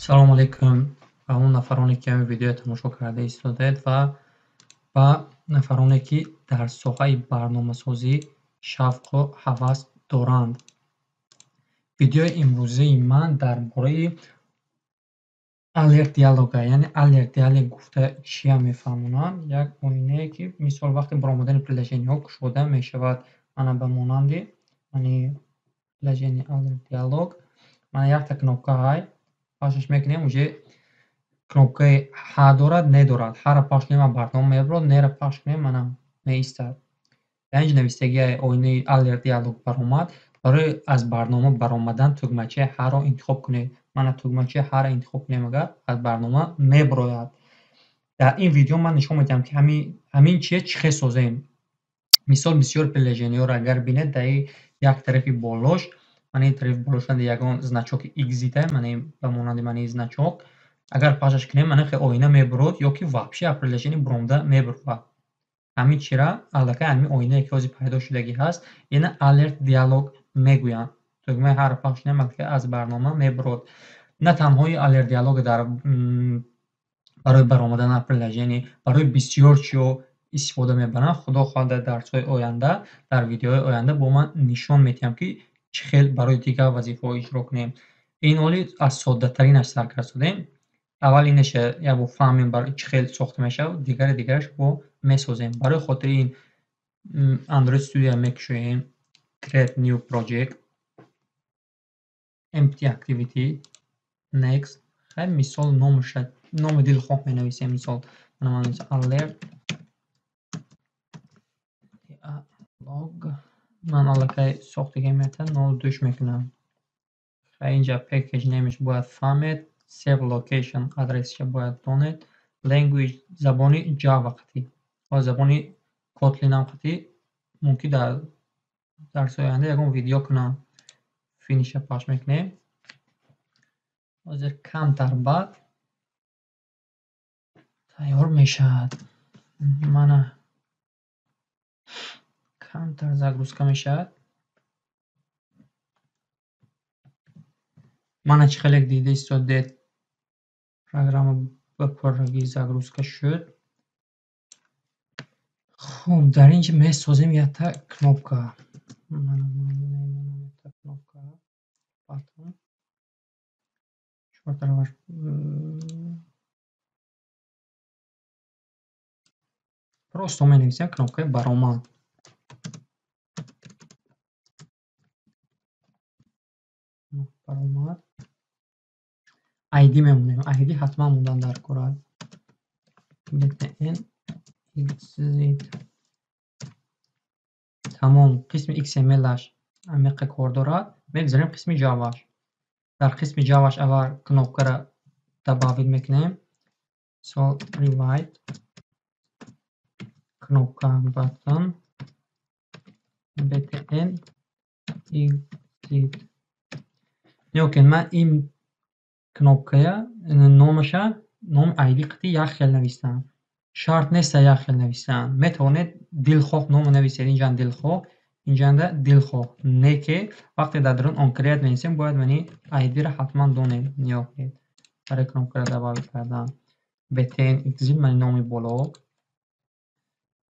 Салому алейкум ба он нафароне, ки ҳамин видеоро тамошо карда истодаед ва ба нафароне, ки дар соҳаи барномасозӣ шавқу ҳавас доранд. Видеои имрӯзаи ман дар бораи alert dialog, яъне alert dialog гуфта чия мефаҳмонанд? Як оинае, ки мисол вақти баромадани приложениҳо кушода мешавад. Мана ба монанди мани приложение alert dialog, мана якта кнопка ҳай, пахшаш мекунем, уже кнопкаи ҳа дорад, не дорад. Ҳара пахш кунем, барнома мебарод, нера пахш кунем, мана меистад. Дар инҷа навистагии оинаи alert dialog баромад. Барои аз барнома баромадан тугмачаи ҳаро интихоб кунед. Мана тугмачаи ҳаро интихоб кунем, агар аз барнома мебарояд. Дар ин видео ман нишон медиҳам, ки ҳамин чия чӣ хел созем. Мисол, бисёр приложениҳоро агар бинед, дар як тарафи болош, мана ин тарафи болош ягон значоки exit, мана ба монанди мана ин значок, агар пахшаш кунем, мана хел оина мебурод ё ки вообще аз приложение буромда мебурад. Ҳамин чира аллакай ҳамин оинае, ки ҳозир пайдо шудагӣ ҳаст, ина alert dialog мегӯянд. Тугмаи ҳарро пахш кунем, аллакай аз барнома мебурод. На танҳои alert dialog дар барои баромадан аз приложение, барои бисёр чиҳо истифода мебаранд. Худо хоҳад, дар дарсҳои оянда, дар видеоҳои оянда бо ман нишон медиҳам, ки чӣ хел барои дигар вазифаҳо иҷро кунем. Ин оли аз соддатаринаш сар карда содем. Аввал инаша як бор фаҳмем, барои чӣ хел сохта мешавад, дигари дигараш бо месозем. Барои хотири ин Android Studio мекушоем, Create New Project, Empty Activity, Next. Хай, мисол, номаша номи дилхоҳ менависем. Мисол, мана ман alert dialog, ман аллакай сохтагиам, мета нол душ мекунам. Хай, инҷа package name-ш бояд фаҳмед, save location адресша бояд донед, language забони Java қатӣ ва забони Kotlin-ам қатӣ мумкин дар дарсҳои оянда ягон видео кунам. Finish-а пахш мекунем. Ҳозир камтар баъд тайёр мешавад. Мана камтар загрузка мешавад. Мана чӣ хеле дида истодед, программа ба пуррагӣ загрузка шуд. Хуб, дар инҷа месозем якта кнопка. Мана мемонам якта кнопка. Button. Чор тарафаш просто менависем кнопкаи баромад. Баромад. ID мемонем. ID ҳатман мондан дар кор аст. btn exit. Тамом, қисми XML-аш амиқе кор дорад. Мегузарем қисми Java-ш. Дар қисми Java-ш аввал кнопкаро добавить мекунем. Мисол, private кнопка button btn exit. Нигоҳ кунед, ман ин кнопкая номаша номи ID қатӣ як хел навистам. Шарт нест як хел навистан. Метавонед дилхоҳ номо нависед, инҷа дилхоҳ, инҷанда дилхоҳ. Не ки вақте дар дарун onCreate менависем, бояд мани ID-ро ҳатман донем. Нигоҳ кунед. Барои кнопкаро добавить кардан btn exit мани номи боло.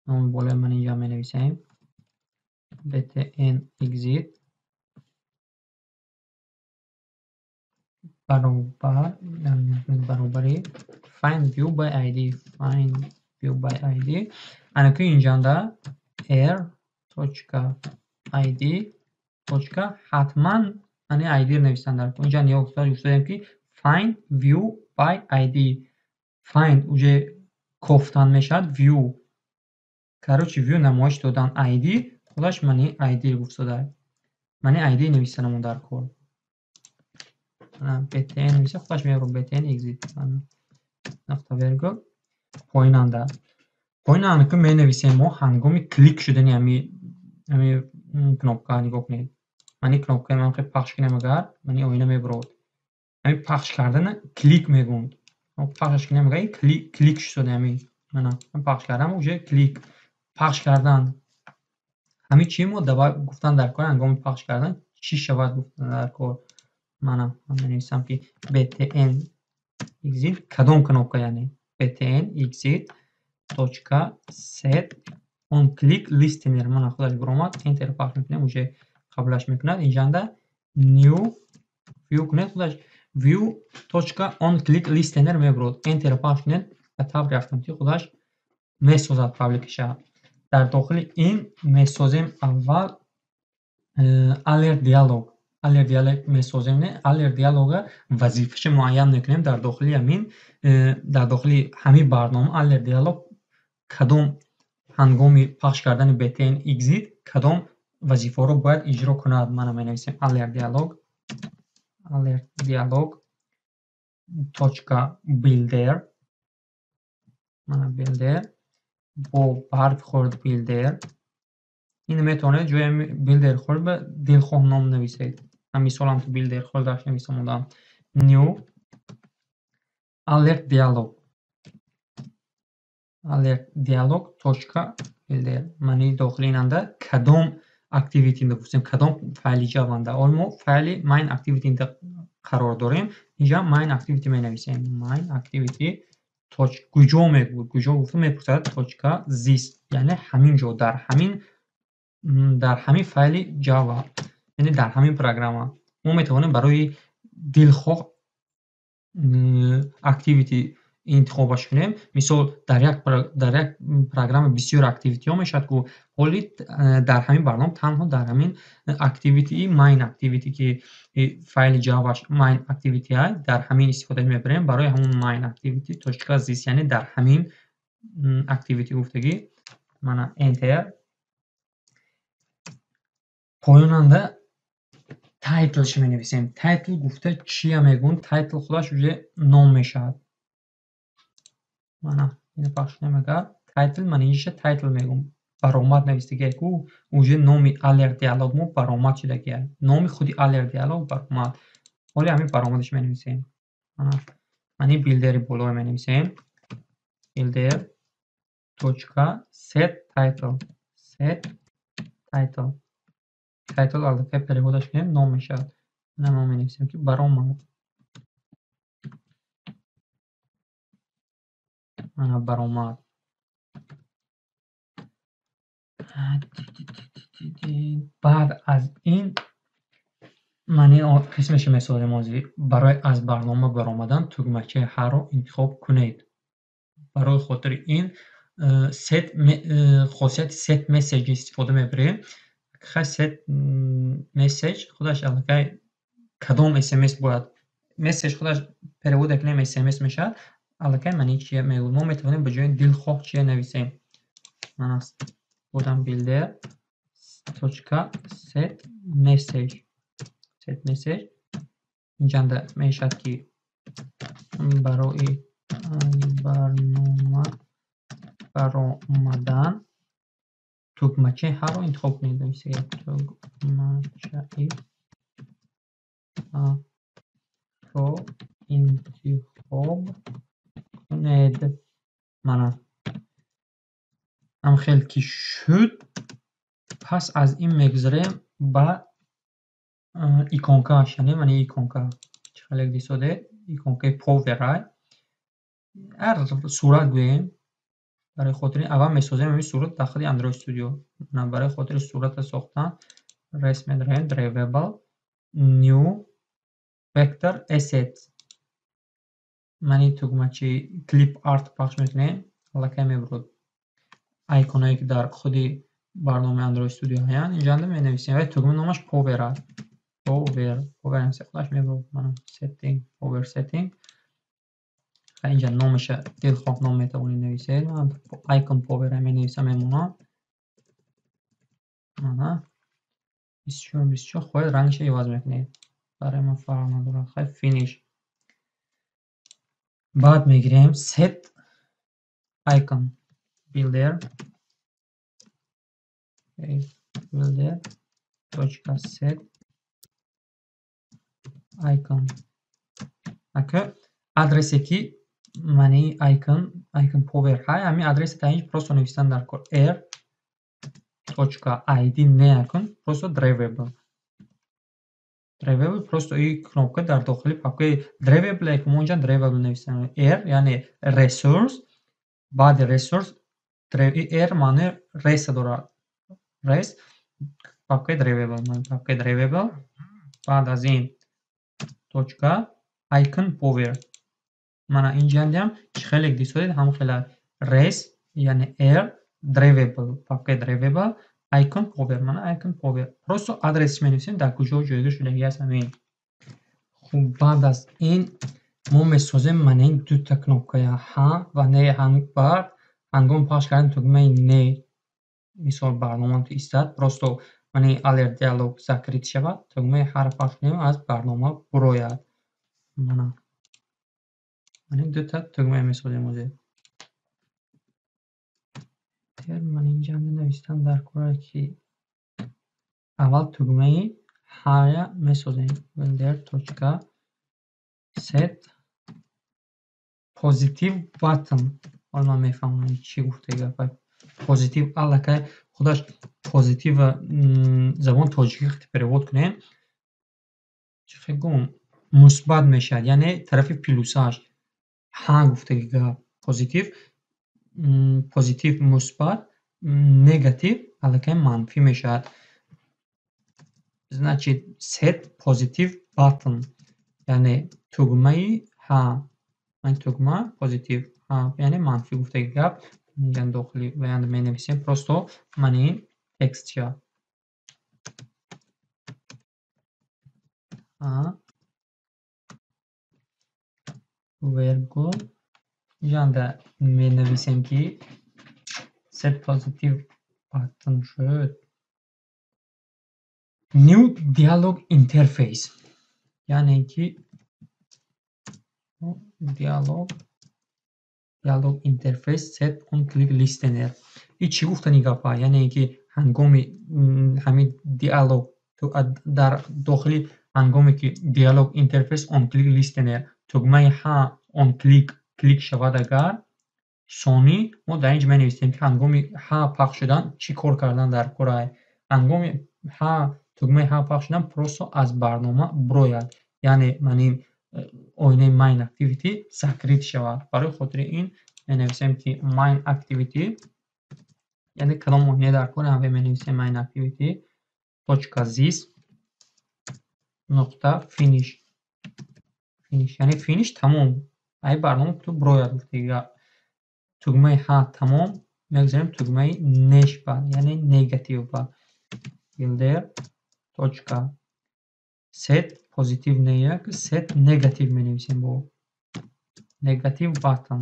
Номи болои ман инҷа менависем. btn exit баробар баробари find view by id, find view by id. Ана ки инҷанда r точка id точка ҳатман ани id ро навистан дар кор. Инҷа нигоҳ гуфтаем, ки find view by id. Find уже кофтан мешавад, view короче view намоиш додан, id худаш мани id гуфтада. Мани id навистанамон дар кор. Btn нависа, худаш мебарад btn exit. Нуқта вергул поинанда. Поинанда ки менависем мо ҳангоми клик шудани ҳами кнопка. Нигоҳ кунед. Мани кнопкаи ман хел пахш кунем агар, мани оина мебарод. Ҳамин пахш кардана клик мегӯянд. Пахшаш кунем агар, клик шуд ҳамин. Мана пахш кардам, уже клик. Пахш кардан. Ҳамин чи мо гуфтан дар кор, ҳангоми пахш кардан чӣ шавад гуфтан дар кор. Мана ман менависам, ки btn Exit кадом кнопка, яъне btn exit точка set on click listener. Мана, худаш баромад. Enter пахш мекунем, уже қаблаш мекунад. Инҷанда new view кунед, худаш view точка on click listener мебурад. Enter пахш кунед, ба таври автоматӣ худаш месозад public иша. Дар дохили ин месозем аввал alert dialog. Alert dialog месозем, не, alert dialog вазифаша муайян мекунем дар дохили ҳамин, дар дохили ҳамин барнома alert dialog кадом ҳангоми пахш кардани btn exit кадом вазифаҳоро бояд иҷро кунад. Мана, менависем alert dialog, alert dialog точка builder. Мана, builder бо ҳарфи хурд builder. Ин метавонед ҷои builder хурд ба дилхоҳ ном нависед. Ман мисолам ту builder хурд даш нависомудам. New alert dialog, alert dialog точка builder. Маънии дохили инанда кадом activity мепурсем, кадом файли ҷаванда. Ҳол мо файли main activity қарор дорем. Инҷа main activity менависем. Main activity куҷо мегӯ, куҷо гуфта мепурсад, точка this, яъне ҳамин ҷо, дар ҳамин файли Java, яъне дар ҳамин программа. Мо метавонем барои дилхоҳ activity интихобаш кунем. Мисол, дар як программа бисёр activity ҳо мешавад ку. Ҳоли дар ҳамин барнома танҳо дар ҳамин activity main activity, ки файли Java ш main activity ай, дар ҳамин истифода мебарем. Барои ҳамон main activity точка this, яъне дар ҳамин activity гуфтагӣ. Мана, enter. Поёнанда title ш менависем. Title гуфта чия мегӯн? Title худаш уже ном мешавад. Мана, ина пахш кунем агар, title, мана инҷа title мегӯм. Баромад навистагиай ку, уже номи alert dialog мо баромад шудагиай. Номи худи alert dialog баромад. Ҳоли ҳамин баромадаш менависем. Мана, мани builder и болоро менависем. Builder точка set title, set title. Title аллакай перевод аш кунем, ном мешавад. Ина мо менависем, ки баромад. Мана, баромад. Баъд аз ин маънии қисмеше месозем ҳозир. Барои аз барнома баромадан тугмачаи ҳарро интихоб кунед. Барои хотири ин set, хосияти set message истифода мебарем. Хай, set message худаш аллакай кадом смс бояд, message худаш перевод кунем, смс мешавад. Аллакай маънии чия мегӯяд? Мо метавонем ба ҷои дилхоҳ чия нависем. Мана, бодам builder точка set message, set message. Инҷанда мешавад, ки барои барнома баромадан тугмачаи ҳарро интихоб кунед. Нависед тугмачаи ҳарро интихоб кунед. Мана, ҳам хел ки шуд. Пас аз ин мегузарем ба иконка аш, яъне мана иконка чӣ хеле дисодед, иконка и power ай. Ҳар сурат гӯем, барои хотири аввал месозем ҳамин сурат дар худи Android Studio. Барои хотири сурата сохтан res медорем, drawable, new vector asset. Мани тугмачаи clip art пахш мекунем, аллакай мебурад icon ое, ки дар худи барномаи Android Studio ҳаянд. Инҷанда менависем ва тугма номаш power аст. Power, power худаш мебурад. Мана, setting, power setting. Инҷа номаша дилхоҳ ном метавонед нависед. Ман icon power менависам, мемонам. Мана, 24, 24, хоҳед, рангша иваз мекунед, барои ман фарқ надорад. Хай, finish. Баъд мегирем set icon, builder, builder точка set icon. Ака адресе ки маънии icon, icon power ҳай, ҳамин адреси таинҷ просто навистан дар кор, r точка id не акун, просто drawable. Drawable, просто и кнопка дар дохили папкаи Drawable, ки мо инҷа Drawable нависем. R, яъне resource, баъди resource R маънои res дорад. Res, папкаи Drawable, папкаи Drawable, баъд аз ин точка icon power. Мана инҷандиам чӣ хеле дисодед, ҳам хела res, яъне R, Drawable, папкаи Drawable, icon power, мана icon power. Просто адресш менависем, дар куҷо ҷойгир шудагӣ аст ҳамин. Хуб, баъд аз ин мо месозем мана ин дута кнопкая ҳа ва не. Баъд ҳангоми пахш кардани тугмаи не, мисол, барнома истад, просто мана ин alert dialog закрыть шавад, тугмаи ҳаро пахш кунем, аз барнома бурояд. Мана ин дута тугмае месозем ҳозир. Ман инҷа навистам, дар кора ки аввал тугмаи ҳая месозем. Builder точка set positive button. Ҳоло ман мефаҳмам, чӣ гуфта гапа. Positive аллакай худаш positive, забони тоҷикӣ перевод кунем, чӣ хел гум, мусбат мешавад, яъне тарафи плюсаш. Ҳа гуфтаги гап positive, positive мусбат, негатив аллакай манфӣ мешавад. Значит, set positive button, яъне тугмаи ҳа, тугма positive ҳа, яъне манфӣ гуфтаги гап. Инҷа дохили вариант менависем просто мана ин текстча. А вергул, инҷанда менависем, ки set positive button шуд. New dialog interface, яъне ки dialog interface set on click listener. И чӣ гуфтани гапа? Яъне ки ҳангоми ҳамин диалог дар дохили, ҳангоме ки dialog interface on click listener тугмаи ҳа on click клик шавад агар, сонӣ мо дар инҷа менависем, ки ҳангоми ҳа пахш шудан чӣ кор кардан дар корай. Ҳангоми ҳа, тугмаи ҳа пахш шудан, просто аз барнома бурояд, яъне мана ин оинаи main activity закрыть шавад. Барои хотири ин менависем, ки main activity, яъне кадом оина дар кор, ҳамве менависем main activity точка this нуқта finish. Finish яъне finish, тамом, ай барнома ту бурояд гуфтаги. Тугмаи ҳа тамом, мегузарем тугмаи неш ба, яъне негатив ба. Builder точка set positive не, як set negative менависем, бо negative button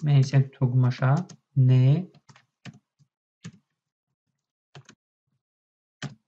менависем тугмаша не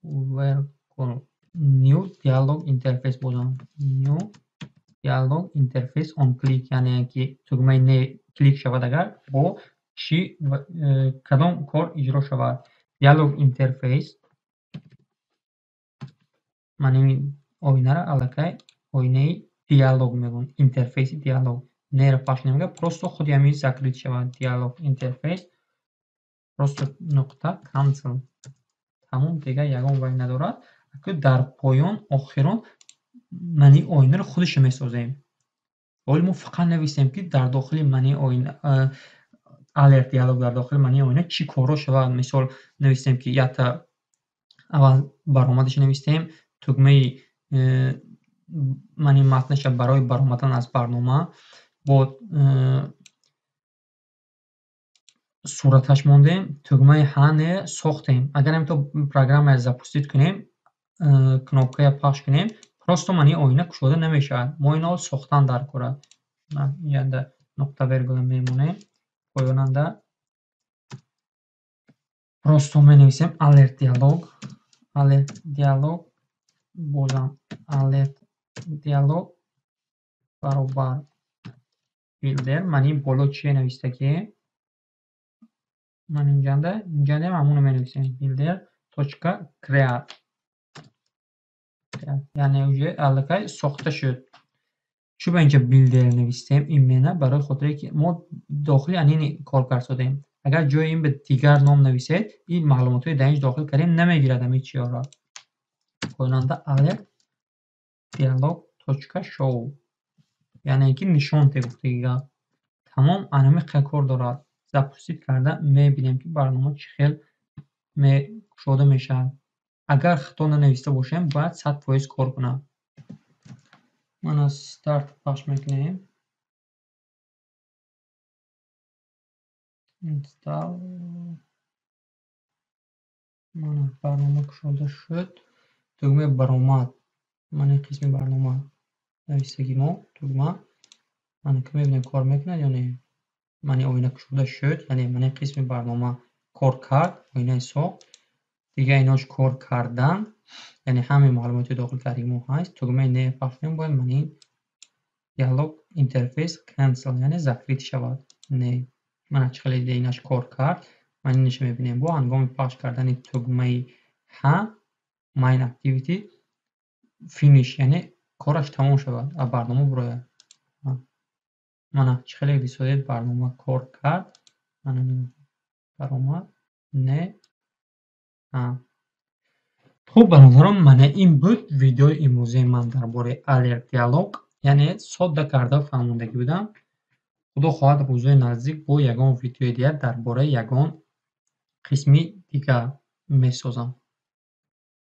вергул new dialog interface, бозам new dialog interface on click, яъне ки тугмаи не клик шавад агар, бо чӣ, кадом кор иҷро шавад. Dialog interface, ман ин оинаро аллакай оинаи диалог мегӯям, интерфейси диалог. Неро пахш намегӯям, просто худи ҳамин закрыть шавад. Dialog interface просто нуқта cancel, тамом, дигар ягон вай надорад. Дар поён охирон мани оинаро худашо месозем. Ҳоли мо фақат нависем, ки дар дохили мани оина, alert dialog, дар дохили мани оина чӣ корҳо шавад. Мисол, нависем, ки якта аввал баромадашо навистем, тугмаи мани матнаша барои баромадан аз барнома, бо сураташ мондем, тугмаи ҳа не сохтем. Агар ҳаминтор программая запустить кунем, кнопкая пахш кунем, просто мани оина кушода намешавад. Мо ино сохтан дар кора. Инҷанда нуқта вергула мемонем, поёнанда просто менависем alert dialog, alert dialog, бозам alert dialog баробар builder. Ман ин боло чие навистагӣ? Ман инҷанда ҳамонро менависем, builder точка create, яъне уже аллакай сохта шуд. Чӯ ба инҷа builder навистем имена? Барои хотире ки мо дохили анини кор кард содем. Агар ҷои ин ба дигар ном нависед, ин маълумотҳои дар инҷ дохил кардем намегирад ҳамин чиёро. Поёнанда alert Dialog точка show, яъне ки нишон те гуфтаги гап. Тамом, анами кор дорад. Запустить карда мебинем, ки барнома чӣ хел кушода мешавад. Агар хато нанависта бошем, бояд 100% кор кунад. Мана, старт пахш мекунем. Install. Мана, барнома кушода шуд. Тугмаи баромад, мана ин қисми барнома нависаги мо тугма. Мана, ки мебинем, кор мекунад ё не. Мана, оина кушода шуд, яъне мана ин қисми барнома кор кард, оинаи сохт. Дигар инош кор кардан, яъне ҳамаи маълумоти дохил кардаги мо ҳаст. Тугмаи не пахш кунем, бояд мана ин диалог интерфейс cancel, яъне закрыть шавад. Не, мана, чӣ хеле дида, инаш кор кард. Ман инаша мебинем. Бо ҳангоми пахш кардани тугмаи ҳа, main activity finish, яъне кораш тамом шавад, а барнома бурояд. Мана, чӣ хеле дисодед, барнома кор кард. Мана, баромад, не, ҳа. Хуб, бародарон, мана ин буд видеои имрӯзаи ман дар бораи alert dialog, яъне содда карда фаҳмондагӣ будам. Худо хоҳад, рӯзҳои наздик бо ягон видеои дигар дар бораи ягон қисми дигар месозам.